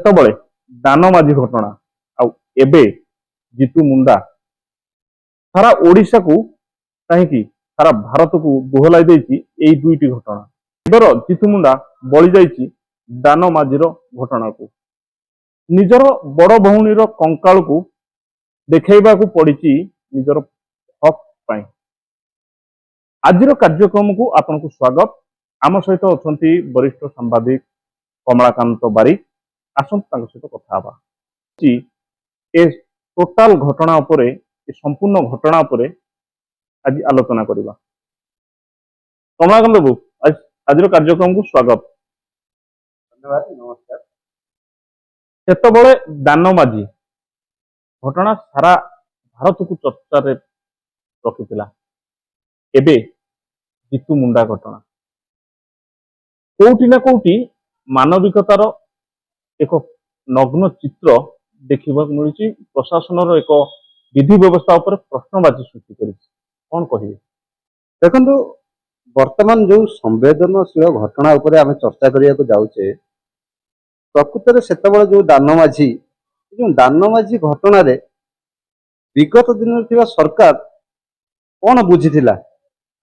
ସେତେବେଳେ ଦାନ ମାଝୀ ଘଟଣା ଆଉ ଏବେ ଜିତୁ ମୁଣ୍ଡା ସାରା ଓଡ଼ିଶାକୁ କାହିଁକି, ସାରା ଭାରତକୁ ଦୋହଲାଇ ଦେଇଛି ଏଇ ଦୁଇଟି ଘଟଣା। ଏବେର ଜିତୁ ମୁଣ୍ଡା ବଳି ଯାଇଛି ଦାନ ମାଝୀର ଘଟଣାକୁ। ନିଜର ବଡ ଭଉଣୀର କଙ୍କାଳକୁ ଦେଖେଇବାକୁ ପଡିଛି ନିଜର ହକ୍ ପାଇଁ। ଆଜିର କାର୍ଯ୍ୟକ୍ରମକୁ ଆପଣଙ୍କୁ ସ୍ୱାଗତ। ଆମ ସହିତ ଅଛନ୍ତି ବରିଷ୍ଠ ସାମ୍ବାଦିକ କମଳାକାନ୍ତ ବାରିକ। ଆସନ୍ତୁ, ତାଙ୍କ ସହିତ କଥା ହେବା। ଏ ଟୋଟାଲ ଘଟଣା ଉପରେ, ଏ ସମ୍ପୂର୍ଣ୍ଣ ଘଟଣା ଉପରେ ଆଜି ଆଲୋଚନା କରିବା। କମଳାକାନ୍ତ ବାବୁ, ଆଜିର କାର୍ଯ୍ୟକ୍ରମକୁ ସ୍ୱାଗତ। ଧନ୍ୟବାଦ, ନମସ୍କାର। ସେତେବେଳେ ଦାନ ମାଝୀ ଘଟଣା ସାରା ଭାରତକୁ ଚର୍ଚ୍ଚାରେ ରଖିଥିଲା। ଏବେ ଜିତୁ ମୁଣ୍ଡା ଘଟଣା କୋଉଠି ନା କୋଉଠି ମାନବିକତାର ଏକ ନଗ୍ନ ଚିତ୍ର ଦେଖିବାକୁ ମିଳୁଛି। ପ୍ରଶାସନର ଏକ ବିଧି ବ୍ୟବସ୍ଥା ଉପରେ ପ୍ରଶ୍ନବାଚୀ ସୃଷ୍ଟି କରିଛି। କଣ କହିବେ? ଦେଖନ୍ତୁ, ବର୍ତ୍ତମାନ ଯୋଉ ସମ୍ବେଦନଶୀଳ ଘଟଣା ଉପରେ ଆମେ ଚର୍ଚ୍ଚା କରିବାକୁ ଯାଉଛେ, ପ୍ରକୃତରେ ସେତେବେଳେ ଯୋଉ ଦାନ ମାଝୀ, ଯୋଉ ଦାନ ମାଝୀ ଘଟଣାରେ ବିଗତ ଦିନରେ ଥିବା ସରକାର କଣ ବୁଝିଥିଲା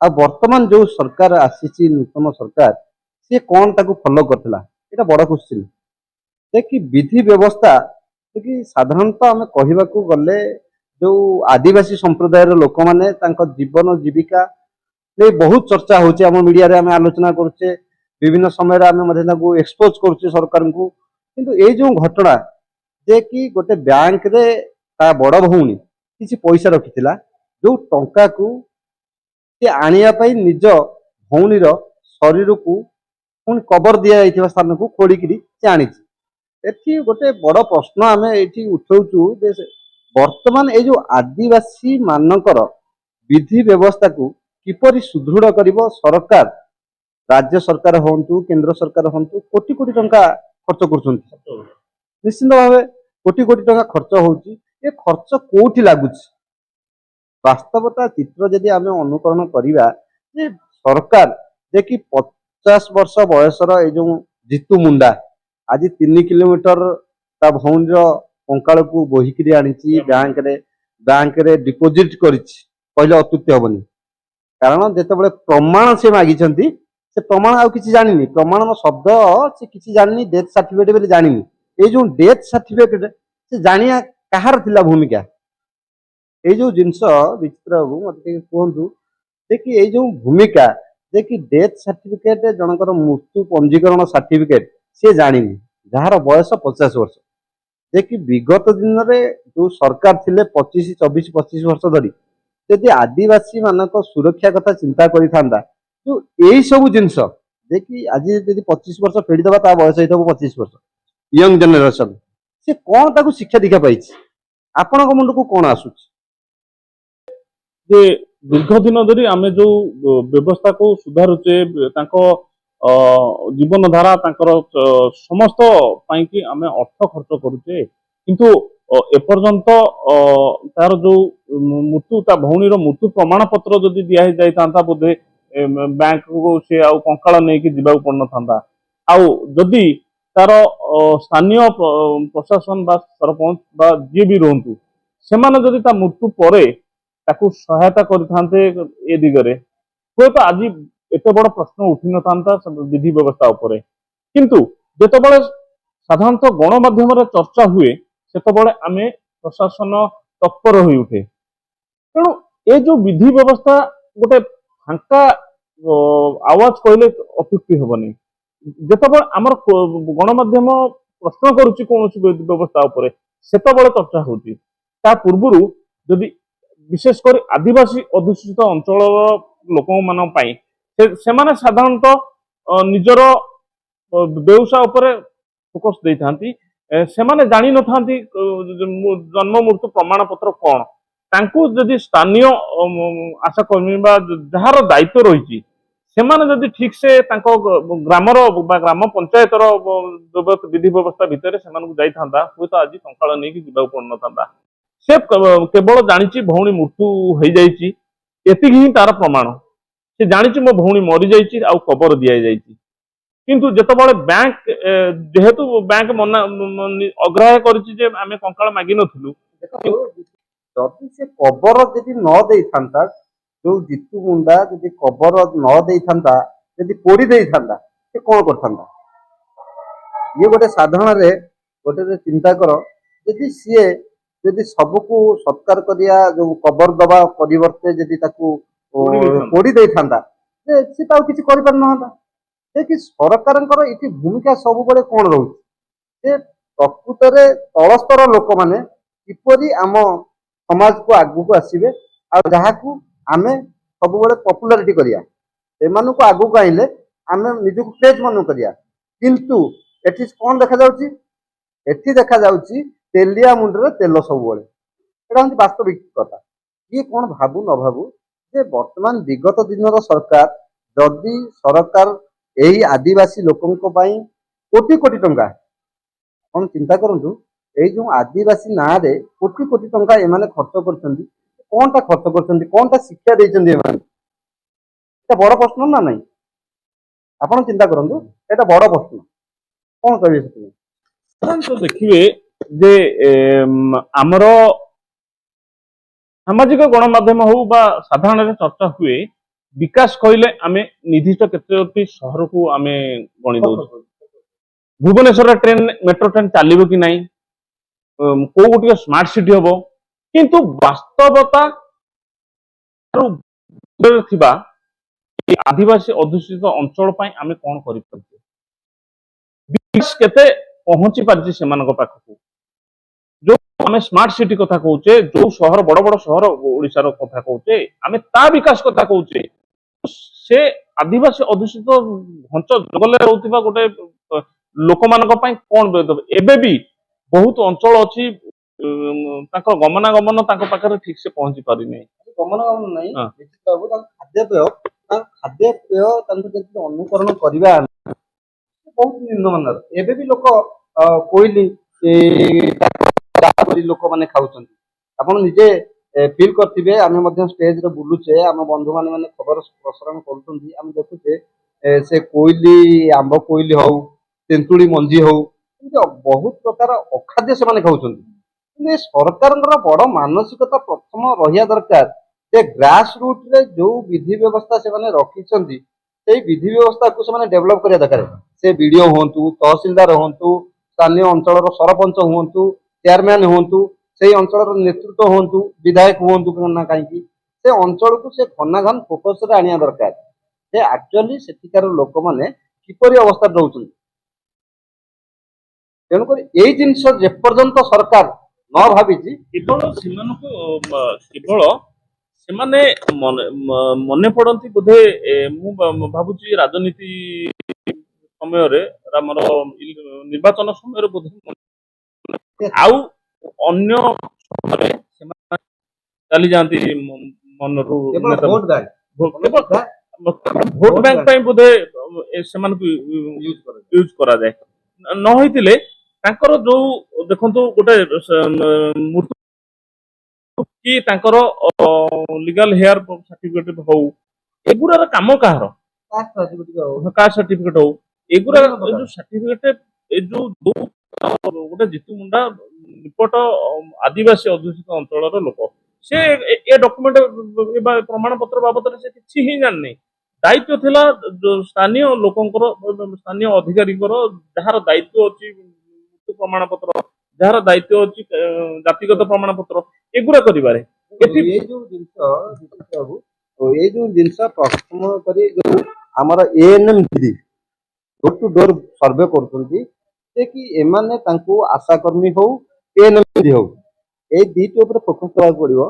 ଆଉ ବର୍ତ୍ତମାନ ଯୋଉ ସରକାର ଆସିଛି, ନୂତନ ସରକାର, ସିଏ କଣ ତାକୁ ଫଲୋ କରିଥିଲା, ଏଇଟା ବଡ କ୍ୱେଶ୍ଚିନ୍। ଯେ କି ବିଧି ବ୍ୟବସ୍ଥା ଯେ କି ସାଧାରଣତଃ ଆମେ କହିବାକୁ ଗଲେ ଯୋଉ ଆଦିବାସୀ ସମ୍ପ୍ରଦାୟର ଲୋକମାନେ, ତାଙ୍କ ଜୀବନ ଜୀବିକା ନେଇ ବହୁତ ଚର୍ଚ୍ଚା ହଉଛି। ଆମ ମିଡିଆରେ ଆମେ ଆଲୋଚନା କରୁଛେ, ବିଭିନ୍ନ ସମୟରେ ଆମେ ମଧ୍ୟ ତାକୁ ଏକ୍ସପୋଜ କରୁଛେ ସରକାରଙ୍କୁ। କିନ୍ତୁ ଏଇ ଯୋଉ ଘଟଣା ଯେ କି ଗୋଟେ ବ୍ୟାଙ୍କରେ ତା ବଡ ଭଉଣୀ କିଛି ପଇସା ରଖିଥିଲା, ଯୋଉ ଟଙ୍କାକୁ ସେ ଆଣିବା ପାଇଁ ନିଜ ଭଉଣୀର ଶରୀରକୁ ପୁଣି କବର ଦିଆଯାଇଥିବା ସ୍ଥାନକୁ ଖୋଳିକିରି ସେ ଆଣିଛି। ଏଠି ଗୋଟେ ବଡ ପ୍ରଶ୍ନ ଆମେ ଏଇଠି ଉଠଉଛୁ ଯେ ବର୍ତ୍ତମାନ ଏଇ ଯୋଉ ଆଦିବାସୀ ମାନଙ୍କର ବିଧି ବ୍ୟବସ୍ଥାକୁ କିପରି ସୁଦୃଢ କରିବ ସରକାର? ରାଜ୍ୟ ସରକାର ହୁଅନ୍ତୁ, କେନ୍ଦ୍ର ସରକାର ହୁଅନ୍ତୁ, କୋଟି କୋଟି ଟଙ୍କା ଖର୍ଚ୍ଚ କରୁଛନ୍ତି। ନିଶ୍ଚିନ୍ତ ଭାବେ କୋଟି କୋଟି ଟଙ୍କା ଖର୍ଚ୍ଚ ହଉଛି। ଏ ଖର୍ଚ୍ଚ କୋଉଠି ଲାଗୁଛି? ବାସ୍ତବତା ଚିତ୍ର ଯଦି ଆମେ ଅନୁକରଣ କରିବା ଯେ ସରକାର ଯେ କି 50 ବର୍ଷ ବୟସର ଏଇ ଯୋଉ ଜିତୁ ମୁଣ୍ଡା ଆଜି 3 କିଲୋମିଟର ତା ଭଉଣୀର କଙ୍କାଳକୁ ବୋହିକିରି ଆଣିଛି, ବ୍ୟାଙ୍କରେ ଡିପୋଜିଟ କରିଛି କହିଲେ ଅତ୍ୟୁକ୍ତି ହବନି। କାରଣ ଯେତେବେଳେ ପ୍ରମାଣ ସେ ମାଗିଛନ୍ତି, ସେ ପ୍ରମାଣ ଆଉ କିଛି ଜାଣିନି। ପ୍ରମାଣର ଶବ୍ଦ ସେ କିଛି ଜାଣିନି, ଡେଥ୍ ସାର୍ଟିଫିକେଟ ବୋଲି ଜାଣିନି। ଏଇ ଯୋଉ ଡେଥ୍ ସାର୍ଟିଫିକେଟ ସେ ଜାଣିବା କାହାର ଥିଲା ଭୂମିକା? ଏଇ ଯୋଉ ଜିନିଷ, ବିଚିତ୍ର ବାବୁ, ମତେ ଟିକେ କୁହନ୍ତୁ ଯେ କି ଏଇ ଯୋଉ ଭୂମିକା ଯେ କି ଡେଥ୍ ସାର୍ଟିଫିକେଟ, ଜଣଙ୍କର ମୃତ୍ୟୁ ପଞ୍ଜୀକରଣ ସାର୍ଟିଫିକେଟ ସେ ଜାଣିନି, ଯାହାର ବୟସ 50 ବର୍ଷ, ଯେ କି ବିଗତ ଦିନରେ ଯୋଉ ସରକାର ଥିଲେ 25, 24, 25 ବର୍ଷ ଧରି ଯଦି ଆଦିବାସୀ ମାନଙ୍କ ସୁରକ୍ଷା କଥା ଚିନ୍ତା କରିଥାନ୍ତା, ଯୋଉ ଏଇ ସବୁ ଜିନିଷ ଯେ କି ଆଜି ଯଦି 25 ବର୍ଷ ଫେଡ଼ିଦବା, ତା ବୟସ ହେଇଥିବ 25 ବର୍ଷ, ୟଙ୍ଗ ଜେନେରେସନ, ସେ କଣ ତାକୁ ଶିକ୍ଷା ଦୀକ୍ଷା ପାଇଛି? ଆପଣଙ୍କ ମୁଣ୍ଡକୁ କଣ ଆସୁଛି? ଯେ ଦୀର୍ଘ ଦିନ ଧରି ଆମେ ଯୋଉ ବ୍ୟବସ୍ଥାକୁ ସୁଧାରୁଛେ, ତାଙ୍କ ଜୀବନ ଧାରା, ତାଙ୍କର ସମସ୍ତ ପାଇଁକି ଆମେ ଅର୍ଥ ଖର୍ଚ୍ଚ କରୁଛେ, କିନ୍ତୁ ଏପର୍ଯ୍ୟନ୍ତ ତାର ଯୋଉ ମୃତ୍ୟୁ, ତା ଭଉଣୀର ମୃତ୍ୟୁ ପ୍ରମାଣ ପତ୍ର ଯଦି ଦିଆ ହେଇଯାଇଥାନ୍ତା, ବୋଧେ ବ୍ୟାଙ୍କକୁ ସେ ଆଉ କଙ୍କାଳ ନେଇକି ଯିବାକୁ ପଡିନଥାନ୍ତା। ଆଉ ଯଦି ତାର ସ୍ଥାନୀୟ ପ୍ରଶାସନ ବା ସରପଞ୍ଚ ବା ଯିଏ ବି ରୁହନ୍ତୁ, ସେମାନେ ଯଦି ତା ମୃତ୍ୟୁ ପରେ ତାକୁ ସହାୟତା କରିଥାନ୍ତେ ଏ ଦିଗରେ, ହୁଏତ ଆଜି ଏତେ ବଡ ପ୍ରଶ୍ନ ଉଠିନଥାନ୍ତା ସେ ବିଧି ବ୍ୟବସ୍ଥା ଉପରେ। କିନ୍ତୁ ଯେତେବେଳେ ସାଧାରଣତଃ ଗଣମାଧ୍ୟମରେ ଚର୍ଚ୍ଚା ହୁଏ, ସେତେବେଳେ ଆମେ ପ୍ରଶାସନ ତତ୍ପର ହୋଇ ଉଠେ। ତେଣୁ ଏ ଯୋଉ ବିଧି ବ୍ୟବସ୍ଥା ଗୋଟେ ଫାଙ୍କା ଆୱାଜ କହିଲେ ଅତ୍ୟୁକ୍ତି ହେବନି। ଯେତେବେଳେ ଆମର ଗଣମାଧ୍ୟମ ପ୍ରଶ୍ନ କରୁଛି କୌଣସି ବ୍ୟବସ୍ଥା ଉପରେ, ସେତେବେଳେ ଚର୍ଚ୍ଚା ହଉଛି। ତା ପୂର୍ବରୁ ଯଦି ବିଶେଷ କରି ଆଦିବାସୀ ଅଧ୍ୟୁଷିତ ଅଞ୍ଚଳର ଲୋକମାନଙ୍କ ପାଇଁ ସେମାନେ ସାଧାରଣତଃ ନିଜର ବ୍ୟବସାୟ ଉପରେ ଫୋକସ ଦେଇଥାନ୍ତି। ସେମାନେ ଜାଣିନଥାନ୍ତି ଜନ୍ମ ମୃତ୍ୟୁ ପ୍ରମାଣ ପତ୍ର କଣ। ତାଙ୍କୁ ଯଦି ସ୍ଥାନୀୟ ଆଶାକର୍ମୀ ବା ଯାହାର ଦାୟିତ୍ୱ ରହିଛି, ସେମାନେ ଯଦି ଠିକ ସେ ତାଙ୍କ ଗ୍ରାମର ବା ଗ୍ରାମ ପଞ୍ଚାୟତର ବିଧି ବ୍ୟବସ୍ଥା ଭିତରେ ସେମାନଙ୍କୁ ଯାଇଥାନ୍ତା, ହୁଏତ ଆଜି କଙ୍କାଳ ନେଇକି ଯିବାକୁ ପଡିନଥାନ୍ତା। ସେ କେବଳ ଜାଣିଛି ଭଉଣୀ ମୃତ୍ୟୁ ହେଇଯାଇଛି, ଏତିକି ହିଁ ତାର ପ୍ରମାଣ। ସେ ଜାଣିଛି ମୋ ଭଉଣୀ ମରିଯାଇଛି ଆଉ କବର ଦିଆଯାଇଛି। କିନ୍ତୁ ଯେତେବେଳେ ବ୍ୟାଙ୍କ, ଯେହେତୁ ବ୍ୟାଙ୍କ ମନା ଅଗ୍ରାହ୍ୟ କରିଛି ଯେ ଆମେ କଙ୍କାଳ ମାଗିନଥିଲୁ। ଦେଖନ୍ତୁ, ଯଦି ସେ କବର ଯଦି ନ ଦେଇଥାନ୍ତା, ଯୋଉ ଜିତୁ ମୁଣ୍ଡା ଯଦି କବର ନ ଦେଇଥାନ୍ତା, ଯଦି ପୋଡି ଦେଇଥାନ୍ତା, ସେ କଣ କରିଥାନ୍ତା? ଇଏ ଗୋଟେ ସାଧାରଣରେ ଗୋଟେ ଯେ ଚିନ୍ତା କର, ଯଦି ସିଏ ଯଦି ସବୁକୁ ସତ୍କାର କରିବା, ଯୋଉ କବର ଦବା ପରିବର୍ତ୍ତେ ଯଦି ତାକୁ ପୋଡି ଦେଇଥାନ୍ତା। ପୋଡି ଦେଇଥାନ୍ତା, ଯେ ସେ ତ ଆଉ କିଛି କରିପାରିନଥାନ୍ତା। ଯେ କି ସରକାରଙ୍କର ଏଠି ଭୂମିକା ସବୁବେଳେ କଣ ରହୁଛି ଯେ ପ୍ରକୃତରେ ତଳସ୍ତର ଲୋକମାନେ କିପରି ଆମ ସମାଜକୁ ଆଗକୁ ଆସିବେ ଆଉ ଯାହାକୁ ଆମେ ସବୁବେଳେ ପପୁଲାରିଟି କରିବା, ସେମାନଙ୍କୁ ଆଗକୁ ଆଣିଲେ ଆମେ ନିଜକୁ କ୍ରେଜ୍ ମନେ କରିବା। କିନ୍ତୁ ଏଠି କଣ ଦେଖାଯାଉଛି? ଏଠି ଦେଖାଯାଉଛି ତେଲିଆ ମୁଣ୍ଡରେ ତେଲ ସବୁବେଳେ। ଏଇଟା ହଉଛି ବାସ୍ତବିକ କଥା। କିଏ କଣ ଭାବୁ ନ ଭାବୁ ଯେ ବର୍ତ୍ତମାନ ବିଗତ ଦିନର ସରକାର, ଯଦି ସରକାର ଏଇ ଆଦିବାସୀ ଲୋକଙ୍କ ପାଇଁ କୋଟି କୋଟି ଟଙ୍କା, କଣ ଚିନ୍ତା କରନ୍ତୁ, ଏଇ ଯୋଉ ଆଦିବାସୀ ନାଁରେ କୋଟି କୋଟି ଟଙ୍କା ଏମାନେ ଖର୍ଚ୍ଚ କରିଛନ୍ତି, କଣଟା ଖର୍ଚ୍ଚ କରିଛନ୍ତି, କଣଟା ଶିକ୍ଷା ଦେଇଛନ୍ତି ଏମାନେ? ଏଟା ବଡ ପ୍ରଶ୍ନ ନା ନାଇଁ? ଆପଣ ଚିନ୍ତା କରନ୍ତୁ, ଏଇଟା ବଡ ପ୍ରଶ୍ନ। କଣ କହିବେ ସେଥିପାଇଁ? ସାଧାରଣତଃ ଦେଖିବେ ଯେ ଆମର ସାମାଜିକ ଗଣମାଧ୍ୟମ ହଉ ବା ସାଧାରଣରେ ଚର୍ଚ୍ଚା ହୁଏ, ବିକାଶ କହିଲେ ଆମେ ନିର୍ଦ୍ଦିଷ୍ଟ କେତୋଟି ସହରକୁ ଆମେ ଗଣି ଦଉଛୁ। ଭୁବନେଶ୍ୱରରେ ଟ୍ରେନ, ମେଟ୍ରୋ ଟ୍ରେନ ଚାଲିବ କି ନାହିଁ, କୋଉ ଗୋଟିଏ ସ୍ମାର୍ଟ ସିଟି ହବ, କିନ୍ତୁ ବାସ୍ତବତା ଥିବା ଏ ଆଦିବାସୀ ଅଧ୍ୟୁଷିତ ଅଞ୍ଚଳ ପାଇଁ ଆମେ କଣ କରିପାରୁଛେ? ବିକାଶ କେତେ ପହଞ୍ଚି ପାରିଛି ସେମାନଙ୍କ ପାଖକୁ? ଯୋଉ ଆମେ ସ୍ମାର୍ଟ ସିଟି କଥା କହୁଛେ, ଯୋଉ ସହର, ବଡ ବଡ ସହର ଓଡିଶାର କଥା କହୁଛେ, ଆମେ ତା ବିକାଶ କଥା କହୁଛେ, ସେ ଆଦିବାସୀ ଅଧ୍ୟୁଷିତ ଘଞ୍ଚ ଜଙ୍ଗଲରେ ରହୁଥିବା ଗୋଟେ ଲୋକମାନଙ୍କ ପାଇଁ କଣ ଦେବ? ଏବେ ବି ବହୁତ ଅଞ୍ଚଳ ଅଛି, ତାଙ୍କ ଗମନାଗମନ ତାଙ୍କ ପାଖରେ ଠିକ ସେ ପହଞ୍ଚି ପାରିନି। ଗମନାଗମନ ନାହିଁ। ନିଶ୍ଚିତ ବାବୁ, ତାଙ୍କ ଖାଦ୍ୟପେୟ ତାଙ୍କୁ ଯଦି ଅନୁକରଣ କରିବା ଆମେ, ବହୁତ ନିମ୍ନମାନର। ଏବେ ବି ଲୋକ କୋଇଲି କରି ଲୋକମାନେ ଖାଉଛନ୍ତି। ଆପଣ ନିଜେ ଫିଲ୍ କରିଥିବେ। ଆମେ ମଧ୍ୟ ଷ୍ଟେଜରେ ବୁଲୁଛେ, ଆମ ବନ୍ଧୁମାନେ ମାନେ ଖବର ପ୍ରସାରଣ କରୁଛନ୍ତି, ଆମେ ଦେଖୁଛେ ସେ କୋଇଲି, ଆମ୍ବ କୋଇଲି ହଉ, ତେନ୍ତୁଳି ମଞ୍ଜି ହଉ, ଏମିତି ବହୁତ ପ୍ରକାର ଅଖାଦ୍ୟ ସେମାନେ ଖାଉଛନ୍ତି। କିନ୍ତୁ ଏ ସରକାରଙ୍କର ବଡ ମାନସିକତା ପ୍ରଥମ ରହିବା ଦରକାର ଯେ ଗ୍ରାସ ରୁଟରେ ଯୋଉ ବିଧି ବ୍ୟବସ୍ଥା ସେମାନେ ରଖିଛନ୍ତି, ସେଇ ବିଧି ବ୍ୟବସ୍ଥାକୁ ସେମାନେ ଡେଭଲପ କରିବା ଦରକାର। ସେ ବିଡିଓ ହୁଅନ୍ତୁ, ତହସିଲଦାର ହୁଅନ୍ତୁ, ସ୍ଥାନୀୟ ଅଞ୍ଚଳର ସରପଞ୍ଚ ହୁଅନ୍ତୁ, ଚେୟାରମ୍ୟାନ ହୁଅନ୍ତୁ, ସେଇ ଅଞ୍ଚଳର ନେତୃତ୍ୱ ହୁଅନ୍ତୁ, ବିଧାୟକ ହୁଅନ୍ତୁ ନା କାହିଁକି, ସେ ଅଞ୍ଚଳକୁ ସେ ଘନାଘନ ଫୋକସରେ ଆଣିବା ଦରକାର ଯେ ଆକ୍ଚୁଆଲି ସେଠିକାର ଲୋକମାନେ କିପରି ଅବସ୍ଥାରେ ରହୁଛନ୍ତି। ତେଣୁକରି ଏଇ ଜିନିଷ ଯେପର୍ଯ୍ୟନ୍ତ ସରକାର ନ ଭାବିଛି କେବଳ ସେମାନଙ୍କୁ କେବଳ ସେମାନେ ମନେ ପଡନ୍ତି ବୋଧେ। ମୁଁ ଭାବୁଛି ରାଜନୀତି ସମୟରେ, ଆମର ନିର୍ବାଚନ ସମୟରେ ବୋଧେ, ଆଉ ଅନ୍ୟ ସମୟରେ ସେମାନେ ଚାଲି ଯାଆନ୍ତି ମନରୁ। କେବଳ ନେତା- ଭୋଟ ବ୍ୟାଙ୍କ। କେବଳ ଭୋଟ ବ୍ୟାଙ୍କ ପାଇଁ ବୋଧେ ସେମାନଙ୍କୁ ୟୁଜ କରାଯାଏ। ୟୁଜ କରାଯାଏ। ନ ହେଇଥିଲେ ତାଙ୍କର ଯୋଉ ଦେଖନ୍ତୁ ଗୋଟେ ମୃତ୍ୟୁ କି ତାଙ୍କର ଲିଗାଲ ହେୟାର ସାର୍ଟିଫିକେଟ ହଉ, ଏଗୁଡାର କାମ କାହାର? କାଷ୍ଟ ସାର୍ଟିଫିକେଟ ହଉ। କାଷ୍ଟ ସାର୍ଟିଫିକେଟ ହଉ, ଏଗୁଡା ବିଭିନ୍ନ ପ୍ରକାର। ଏ ଯୋଉ ସାର୍ଟିଫିକେଟ, ଏ ଯୋଉ ଯୋଉ ଗୋଟେ ଜିତୁ ମୁଣ୍ଡା ନିପଟ ଆଦିବାସୀ ଅଧ୍ୟୁଷିତ ଅଞ୍ଚଳର ଲୋକ, ସେ ଏ ଡକୁମେଣ୍ଟ ବା ପ୍ରମାଣ ପତ୍ର ବାବଦରେ ସେ କିଛି ହିଁ ଜାଣିନି। ଦାୟିତ୍ୱ ଥିଲା ଯୋଉ ସ୍ଥାନୀୟ ଲୋକଙ୍କର, ସ୍ଥାନୀୟ ଅଧିକାରୀଙ୍କର, ଯାହାର ଦାୟିତ୍ୱ ଅଛି ମୃତ୍ୟୁ ପ୍ରମାଣ ପତ୍ର, ଯାହାର ଦାୟିତ୍ୱ ଅଛି ଜାତିଗତ ପ୍ରମାଣ ପତ୍ର, ଏଗୁଡା କରିବାରେ ଏଠି ଏଇ ଯୋଉ ଜିନିଷ ଜିତୁ ବାବୁ, ଏଇ ଯୋଉ ଜିନିଷ ପ୍ରଥମ କରି ଯୋଉ ଆମର ଏଏନଏମ ଦିଦି ଡୋର ଟୁ ଡୋର ସର୍ଭେ କରୁଛନ୍ତି, ଯେ କି ଏମାନେ ତାଙ୍କୁ ଆଶାକର୍ମୀ ହଉ, ଏଏନଏମ ଦିଦି ହଉ, ଏଇ ଦିଟି ଉପରେ ଫୋକସ ଦେବାକୁ ପଡିବ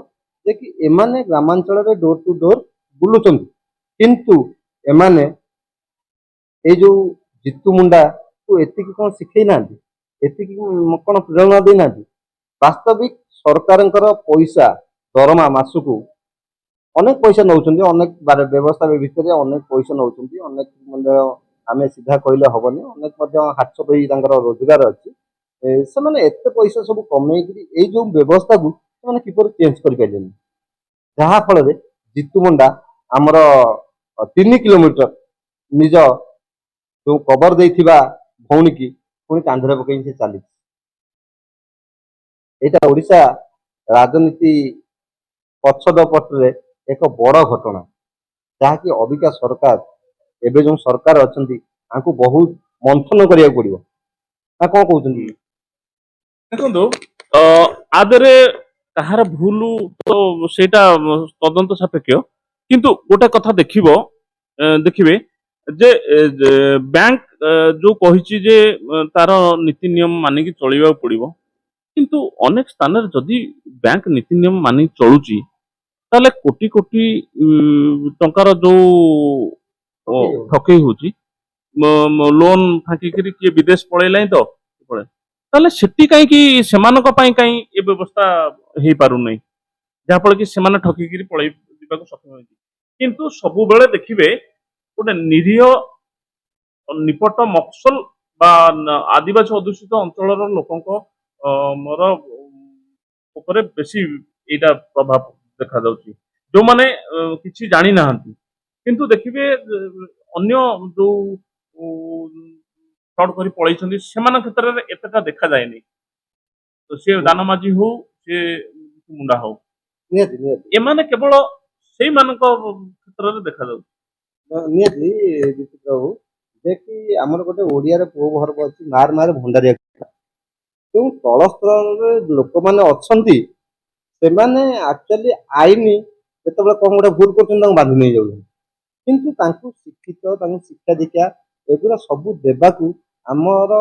ଯେ କି ଏମାନେ ଗ୍ରାମାଞ୍ଚଳରେ ଡୋର ଟୁ ଡୋର ବୁଲୁଛନ୍ତି, କିନ୍ତୁ ଏମାନେ ଏଇ ଯୋଉ ଜିତୁ ମୁଣ୍ଡାକୁ ଏତିକି କଣ ଶିଖେଇ ନାହାନ୍ତି? ଏତିକି କଣ ପ୍ରେରଣା ଦେଇନାହାନ୍ତି? ବାସ୍ତବିକ ସରକାରଙ୍କର ପଇସା ଦରମା ମାସକୁ ଅନେକ ପଇସା ନଉଛନ୍ତି, ଅନେକ ବ୍ୟବସ୍ଥା ଭିତରେ ଅନେକ ପଇସା ନଉଛନ୍ତି, ଅନେକ ମଧ୍ୟ ଆମେ ସିଧା କହିଲେ ହବନି, ଅନେକ ମଧ୍ୟ ହାଟସପ ହେଇ ତାଙ୍କର ରୋଜଗାର ଅଛି। ସେମାନେ ଏତେ ପଇସା ସବୁ କମେଇକିରି ଏଇ ଯୋଉ ବ୍ୟବସ୍ଥାକୁ ସେମାନେ କିପରି ଚେଞ୍ଜ କରିପାରିଲେନି, ଯାହା ଫଳରେ ଜିତୁ ମୁଣ୍ଡା ଆମର 3 କିଲୋମିଟର ନିଜ ଯୋଉ କବର ଦେଇଥିବା ଭଉଣୀକି ପୁଣି କାନ୍ଧରେ ପକେଇକି ସେ ଚାଲିଛି। ଏଇଟା ଓଡ଼ିଶା ରାଜନୀତି ପ୍ରଚ୍ଛଦପଟରେ ଏକ ବଡ ଘଟଣା, ଯାହାକି ଅବିକା ସରକାର, ଏବେ ଯୋଉ ସରକାର ଅଛନ୍ତି, ତାଙ୍କୁ ବହୁତ ମନ୍ଥନ କରିବାକୁ ପଡିବ ନା କଣ କହୁଛନ୍ତି? ଦେଖନ୍ତୁ, ଆ ଦେହରେ କାହାର ଭୁଲ ତ ସେଇଟା ତଦନ୍ତ ସାପେକ୍ଷ। କିନ୍ତୁ ଗୋଟେ କଥା ଦେଖିବ, ଦେଖିବେ ଯେ ବ୍ୟାଙ୍କ ଯୋଉ କହିଛି ଯେ ତାର ନୀତି ନିୟମ ମାନିକି ଚଳିବାକୁ ପଡିବ, କିନ୍ତୁ ଅନେକ ସ୍ଥାନରେ ଯଦି ବ୍ୟାଙ୍କ ନୀତି ନିୟମ ମାନିକି ଚଳୁଛି, ତାହେଲେ କୋଟି କୋଟି ଟଙ୍କାର ଯୋଉ ଠକେଇ ହଉଛି। ଠକେଇ ହଉଛି, ଲୋନ ଫାଙ୍କିକିରି କିଏ ବିଦେଶ ପଳେଇଲାଣି ତ ପଳେଇ, ତାହେଲେ ସେଠି କାହିଁକି, ସେମାନଙ୍କ ପାଇଁ କାହିଁ ଏ ବ୍ୟବସ୍ଥା ହେଇପାରୁନାହିଁ, ଯାହାଫଳରେ କି ସେମାନେ ଠକିକିରି ପଳେଇ ଯିବାକୁ ସକ୍ଷମ ହେଇଛି? କିନ୍ତୁ ସବୁବେଳେ ଦେଖିବେ, ଗୋଟେ ନିରୀହ ନିପଟ ମଫସଲ ବା ଆଦିବାସୀ ଅଧ୍ୟୁଷିତ ଅଞ୍ଚଳର ଲୋକଙ୍କ ମୋର ଉପରେ ବେଶୀ ଏଇଟା ପ୍ରଭାବ ଦେଖାଯାଉଛି, ଯୋଉମାନେ କିଛି ଜାଣି ନାହାନ୍ତି। କିନ୍ତୁ ଦେଖିବେ, ଅନ୍ୟ ଯୋଉ ଫ୍ରଡ କରି ପଳେଇଛନ୍ତି, ସେମାନଙ୍କ କ୍ଷେତ୍ରରେ ଏତେଟା ଦେଖାଯାଏନି। ତ ସିଏ ଦାନ ମାଝି ହଉ, ସିଏ ମୁଣ୍ଡା ହଉ, ନିହାତି ନିହାତି ଏମାନେ କେବଳ ସେଇମାନଙ୍କ କ୍ଷେତ୍ରରେ ଦେଖାଯାଉଛି। ନିହାତି ବିଚିତ୍ର ବାବୁ, ଯେ କି ଆମର ଗୋଟେ ଓଡିଆର ପ୍ରୋଭର୍ବ ଅଛି, "ମାର ମାର ଭଣ୍ଡାରିଆ।" ଯେଉଁ ତଳ ସ୍ତରରେ ଲୋକମାନେ ଅଛନ୍ତି, ସେମାନେ ଆକ୍ଚୁଆଲି ଆଇନ ଯେତେବେଳେ କଣ ଗୋଟେ ଭୁଲ କରୁଛନ୍ତି, ତାଙ୍କୁ ବାନ୍ଧି ନେଇଯାଉଛନ୍ତି। କିନ୍ତୁ ତାଙ୍କୁ ଶିକ୍ଷିତ, ତାଙ୍କୁ ଶିକ୍ଷା ଦୀକ୍ଷା ଏଗୁଡ଼ା ସବୁ ଦେବାକୁ ଆମର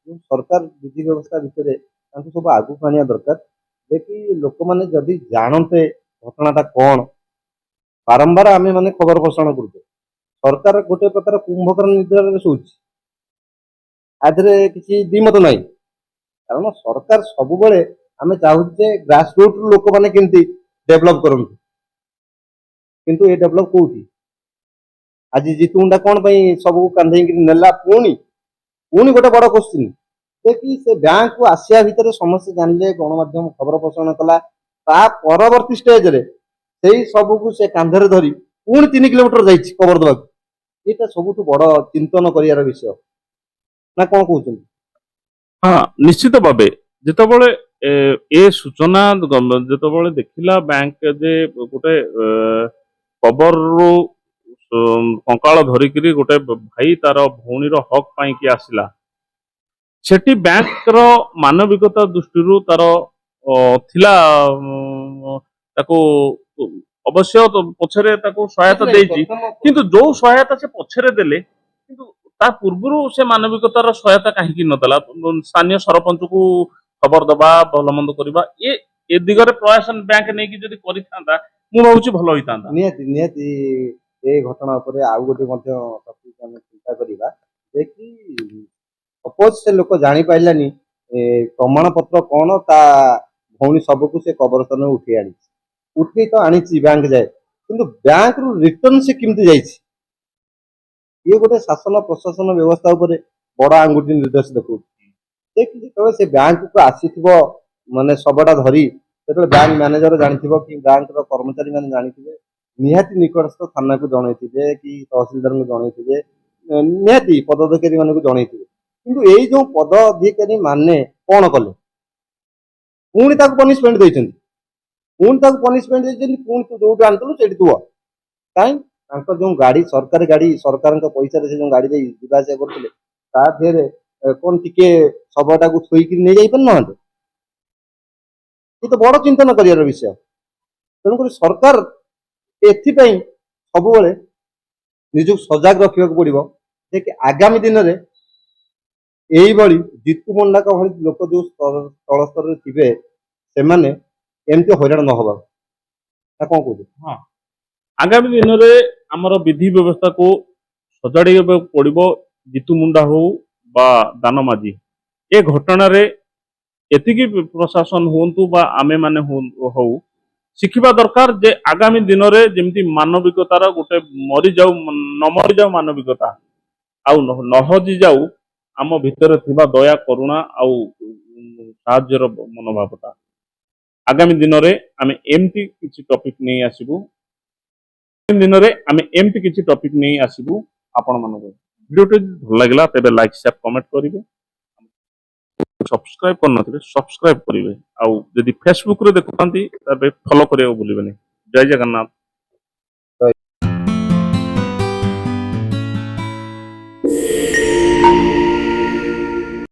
ଯୋଉ ସରକାର ବିଧି ବ୍ୟବସ୍ଥା ଭିତରେ ତାଙ୍କୁ ସବୁ ଆଗକୁ ଆଣିବା ଦରକାର, ଯେ କି ଲୋକମାନେ ଯଦି ଜାଣନ୍ତେ ଘଟଣାଟା କଣ। ବାରମ୍ବାର ଆମେ ମାନେ ଖବର ପ୍ରସାରଣ କରୁଛେ, ସରକାର ଗୋଟେ ପ୍ରକାର କୁମ୍ଭକର୍ଣ୍ଣ ନିଦ୍ରାରେ ଶୋଉଛି, ଆ ଦେହରେ କିଛି ଦ୍ୱିମତ ନାହିଁ। କାରଣ ସରକାର ସବୁବେଳେ ଆମେ ଚାହୁଁଛୁ ଯେ ଗ୍ରାସ ରୁଟ୍ ଲୋକମାନେ କେମିତି ଡେଭଲପ କରନ୍ତୁ। କିନ୍ତୁ ଏ ଡେଭଲପ କୋଉଠି? ଆଜି ଜିତୁ ମୁଣ୍ଡା କଣ ପାଇଁ ସବୁ କାନ୍ଧେଇକିରି ନେଲା? ପୁଣି ପୁଣି ଗୋଟେ ବଡ କୋଶ୍ଚିନ୍ ଯେ କି ସେ ବ୍ୟାଙ୍କକୁ ଆସିବା ଭିତରେ ସମସ୍ତେ ଜାଣିଲେ, ଗଣମାଧ୍ୟମ ଖବର ପ୍ରସାରଣ କଲା, ତା ପରବର୍ତ୍ତୀ ଷ୍ଟେଜରେ ସେଇ ସବୁକୁ ସେ କାନ୍ଧରେ ଧରି ପୁଣି 3 କିଲୋମିଟର ଯାଇଛି କବର ଦେବାକୁ। ଏଇଟା ସବୁଠୁ ବଡ ଚିନ୍ତନ କରିବାର ବିଷୟ ନା କଣ କହୁଛନ୍ତି? ହଁ, ନିଶ୍ଚିତ ଭାବେ। ଯେତେବେଳେ ଏ ସୂଚନା ଯେତେବେଳେ ଦେଖିଲା ବ୍ୟାଙ୍କ ଯେ ଗୋଟେ କବରରୁ କଙ୍କାଳ ଧରିକିରି ଗୋଟେ ଭାଇ ତାର ଭଉଣୀର ହକ୍ ପାଇଁକି ଆସିଲା, ସେଠି ବ୍ୟାଙ୍କର ମାନବିକତା ଦୃଷ୍ଟିରୁ ତାର ଥିଲା, ତାକୁ ଅବଶ୍ୟ ତ ପଛରେ ତାକୁ ସହାୟତା ଦେଇଛି। କିନ୍ତୁ ଯୋଉ ସହାୟତା ସେ ପଛରେ ଦେଲେ, କିନ୍ତୁ ତା ପୂର୍ବରୁ ସେ ମାନବିକତାର ସହାୟତା କାହିଁକି ନଦେଲା? ସ୍ଥାନୀୟ ସରପଞ୍ଚକୁ ଖବର ଦବା, ଭଲ ମନ୍ଦ କରିବା, ଏ ଦିଗରେ ପ୍ରୟାସ ବ୍ୟାଙ୍କ ନେଇକି ଯଦି କରିଥାନ୍ତା, ମୁଁ ଭାବୁଛି ଭଲ ହେଇଥାନ୍ତା। ନିହାତି ନିହାତି। ଏ ଘଟଣା ଉପରେ ଆଉ ଗୋଟେ ମଧ୍ୟ ଟପିକ ଆମେ ଚିନ୍ତା କରିବା ଯେ କି ସପୋଜ ସେ ଲୋକ ଜାଣିପାରିଲାନି ପ୍ରମାଣ ପତ୍ର କଣ, ତା ଭଉଣୀ ଶବକୁ ସେ କବରସ୍ଥାନରୁ ଉଠେଇ ଆଣିଛି। ଉଠେଇ ତ ଆଣିଛି ବ୍ୟାଙ୍କ ଯାଏ, କିନ୍ତୁ ବ୍ୟାଙ୍କରୁ ରିଟର୍ନ ସେ କେମିତି ଯାଇଛି? ଇଏ ଗୋଟେ ଶାସନ ପ୍ରଶାସନ ବ୍ୟବସ୍ଥା ଉପରେ ବଡ ଆଙ୍ଗୁଠି ନିର୍ଦ୍ଦେଶ ଦେଖାଉଛି ଯେ କି ଯେତେବେଳେ ସେ ବ୍ୟାଙ୍କକୁ ଆସିଥିବ, ମାନେ ଶବଟା ଧରି, ସେତେବେଳେ ବ୍ୟାଙ୍କ ମ୍ୟାନେଜର ଜାଣିଥିବ କି ବ୍ୟାଙ୍କର କର୍ମଚାରୀ ମାନେ ଜାଣିଥିବେ, ନିହାତି ନିକଟସ୍ଥ ଥାନାକୁ ଜଣେଇଥିବେ କି ତହସିଲଦାରଙ୍କୁ ଜଣେଇଥିବେ, ନିହାତି ପଦାଧିକାରୀ ମାନଙ୍କୁ ଜଣେଇଥିବେ। କିନ୍ତୁ ଏଇ ଯୋଉ ପଦାଧିକାରୀ ମାନେ କଣ କଲେ? ପୁଣି ତାକୁ ପନିଶମେଣ୍ଟ ଦେଇଛନ୍ତି, ପୁଣି ତାକୁ ପନିଶମେଣ୍ଟ ଦେଇଛନ୍ତି, ପୁଣି ତୁ ଯୋଉଠୁ ଆଣିଥିଲୁ ସେଇଠି ଥୁଅ। କାହିଁ ତାଙ୍କ ଯୋଉ ଗାଡି, ସରକାରୀ ଗାଡି, ସରକାରଙ୍କ ପଇସାରେ ସେ ଯୋଉ ଗାଡି ଦେଇ ଯିବା ଆସିବା କରୁଥିଲେ, ତା ଦେହରେ କଣ ଟିକେ ଶବଟାକୁ ଥୋଇକିରି ନେଇ ଯାଇପାରୁନାହାନ୍ତି? ଏ ତ ବଡ ଚିନ୍ତନ କରିବାର ବିଷୟ। ତେଣୁକରି ସରକାର ଏଥିପାଇଁ ସବୁବେଳେ ନିଜକୁ ସଜାଗ ରଖିବାକୁ ପଡିବ ଯେ କି ଆଗାମୀ ଦିନରେ ଏଇଭଳି ଜିତୁ ମୁଣ୍ଡାଙ୍କ ଭଳି ଲୋକ ଯୋଉ ତଳ ସ୍ତରରେ ଥିବେ, ସେମାନେ ଏମିତି ହଇରାଣ ନ ହବାକୁ ନା କଣ କହୁଛୁ? ଆଗାମୀ ଦିନରେ ଆମର ବିଧି ବ୍ୟବସ୍ଥାକୁ ସଜାଡ଼ିବାକୁ ପଡିବ। ଜିତୁ ମୁଣ୍ଡା ହଉ ବା ଦାନ ମାଝି, ଏ ଘଟଣାରେ ଏତିକି ପ୍ରଶାସନ ହୁଅନ୍ତୁ ବା ଆମେମାନେ ହଉ, ଶିଖିବା ଦରକାର ଯେ ଆଗାମୀ ଦିନରେ ଯେମିତି ମାନବିକତାର ଗୋଟେ ମରିଯାଉ ନ ମରିଯାଉ, ମାନବିକତା ଆଉ ନ ହଜିଯାଉ, ଆମ ଭିତରେ ଥିବା ଦୟା, କରୁଣା ଆଉ ସାହାଯ୍ୟର ମନୋଭାବଟା। ଆଗାମୀ ଦିନରେ ଆମେ ଏମିତି କିଛି ଟପିକ ନେଇ ଆସିବୁ। ଆଗାମୀ ଦିନରେ ଆମେ ଏମିତି କିଛି ଟପିକ ନେଇ ଆସିବୁ ଆପଣମାନଙ୍କୁ। ଭିଡ଼ିଓଟି ଯଦି ଭଲ ଲାଗିଲା, ତେବେ ଲାଇକ୍, ସେୟାର, କମେଣ୍ଟ କରିବେ। ସବସ୍କ୍ରାଇବ କରିନଥିବେ, ସବସ୍କ୍ରାଇବ କରିବେ। ଆଉ ଯଦି ଫେସବୁକରେ ଦେଖୁଥାନ୍ତି, ତେବେ ଫଲୋ କରିବାକୁ ଭୁଲିବେନି। ଜୟ ଜଗନ୍ନାଥ।